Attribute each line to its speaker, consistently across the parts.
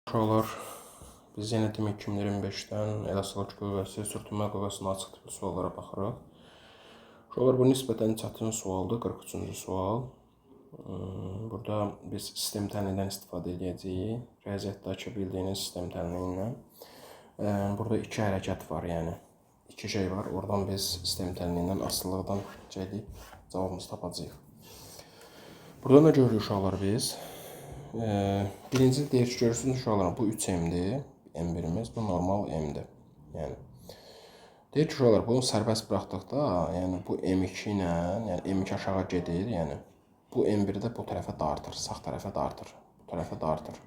Speaker 1: Uşaqlar, biz yenə demək 2025-dən elastlıq qüvvəsi, sürtünmə qüvvəsinin açıq tipli suallara baxırıq. Uşaqlar, bu nisbətən çətin sualdır, 43-cü sual. Burada biz sistem tənliyindən istifadə edəcəyik. Riyaziyyatdakı bildiyiniz sistem tənliyi ilə. Burada iki hərəkət var, yəni iki şey var. Oradan biz sistem tənliyindən, asılılıqdan gedib cavabımızı tapacağıq. Burada nə görürük uşaqlar biz? Birinci deyir ki, görürsünüz uşaqlar, bu 3M-dir. M1-imiz, bu normal M-dir. Yəni deyir ki, uşaqlar, bunu sərbəst buraxdıqda, yəni bu M2 ilə, yəni M2 aşağı gedir, yəni bu M1-i də bu tərəfə dartır, sağ tərəfə dartır, bu tərəfə dartır.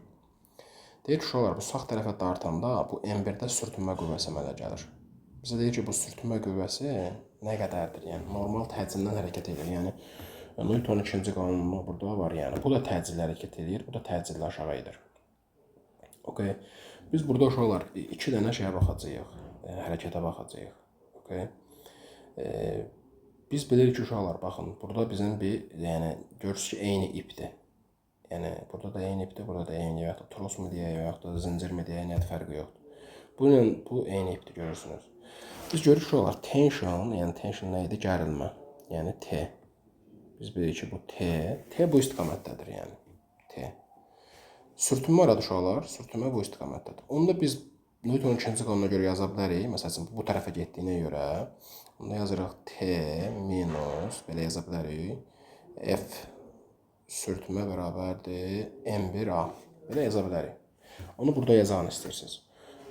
Speaker 1: Deyir ki, uşaqlar, bu sağ tərəfə dartanda bu M1-də sürtünmə qüvvəsi əmələ gəlir. Bizə deyir ki, bu sürtünmə qüvvəsi nə qədərdir? Yəni normal təcildən hərəkət edir. Yəni Newtonun ikinci qanunu burada var. Yəni bu da təcilli hərəkət edir, bu da təcilli aşağı edir. Okay. Biz burada uşaqlar iki dənə şeyə baxacağıq, hərəkətə baxacağıq. Okay. Biz bilirik ki, uşaqlar, baxın, burada bizim bir, yəni görürsünüz ki, eyni ipdir. Yəni burada da eyni ipdir, burada da eyni, yaxud da tros mu deyək, yaxud da zincir mi deyək, nə fərqi yoxdur. Bununla bu eyni ipdir, görürsünüz. Biz görürük ki, uşaqlar, tension, yəni tension nə idi? Gərilmə. Yəni T. Biz bilirik ki, bu T, T bu istiqamətdədir, yəni T. Sürtünmə aradı uşaqlar, sürtünmə bu istiqamətdədir. Onda biz Newtonun ikinci qanununa görə yaza bilərik. Məsəl üçün, bu tərəfə getdiyinə görə onda yazırıq T minus, belə yaza bilərik. F sürtünmə bərabərdir M1A. Belə yaza bilərik. Onu burada yazağını istəyirsiniz.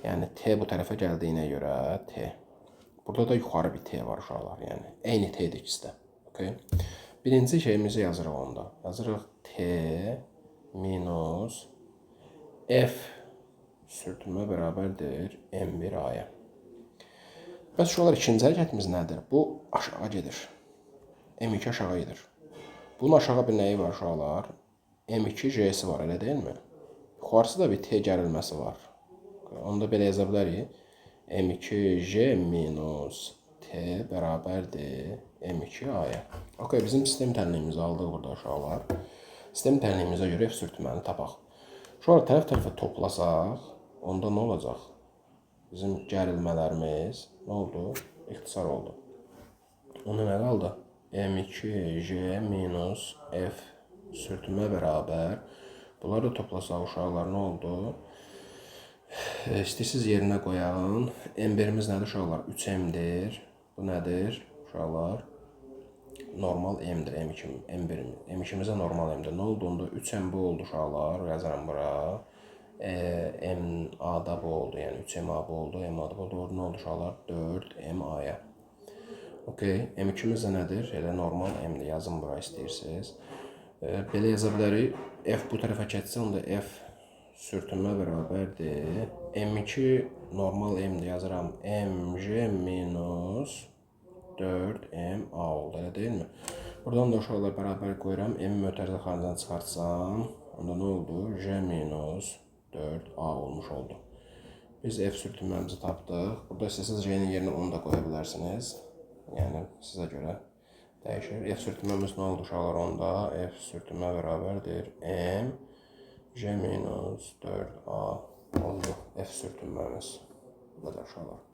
Speaker 1: Yəni T bu tərəfə gəldiyinə görə T. Burada da yuxarı bir T var uşaqlar, yəni eyni T-dir ikisi də. Okay. Birinci şeyimizi yazırıq onda. Yazırıq T minus F sürtünmə bərabərdir M1A-ya. Bəs uşaqlar, ikinci hərəkətimiz nədir? Bu aşağı gedir. M2 aşağı gedir. Bunun aşağı bir nəyi var uşaqlar? M2 J-si var, elə deyilmi? Yuxarısı da bir T gərilməsi var. Onu da belə yaza bilərik. M2J minus T bərabərdir M2A-ya. Okay, bizim sistem tənliyimizi aldıq burada uşaqlar. Sistem tənliyimizə görə F sürtünməni tapaq. Uşaqlar, tərəf-tərəfə toplasaq, onda nə olacaq? Bizim gərilmələrimiz nə oldu? İxtisar oldu. Onda nə qaldı? M2J minus F sürtünmə bərabər. Bunları da toplasaq uşaqlar, nə oldu? İstəyirsiniz yerinə qoyağın. M1-imiz nədir uşaqlar? 3M-dir. Bu nədir uşaqlar? Normal M-dir. M2, M1, M2-imizə normal M-dir. Nə oldu onda? 3M bu oldu uşaqlar. Yazaram bura. M A-da bu oldu. Yəni 3MA bu oldu. M A-da bu oldu. Orada nə oldu uşaqlar? 4MA-ya. Okay. M2-miz də nədir? Elə normal M-dir. Yazın bura istəyirsiniz. Belə yaza bilərik. F bu tərəfə keçsə, onda F sürtünmə bərabərdir. M2 normal M-dir. Yazıram. MJ minus 4MA oldu. Elə deyilmi? Buradan da uşaqlar bərabər qoyuram. M-i mötərizə xaricdən çıxartsam, onda nə oldu? J minus 4A olmuş oldu. Biz F sürtünməmizi tapdıq. Burada istəsəniz J-nin yerinə onu da qoya bilərsiniz. Yəni sizə görə dəyişir. F sürtünməmiz nə oldu uşaqlar onda? F sürtünmə bərabərdir. M J minus 4A oldu. F sürtünməmiz. Bu qədər uşaqlar.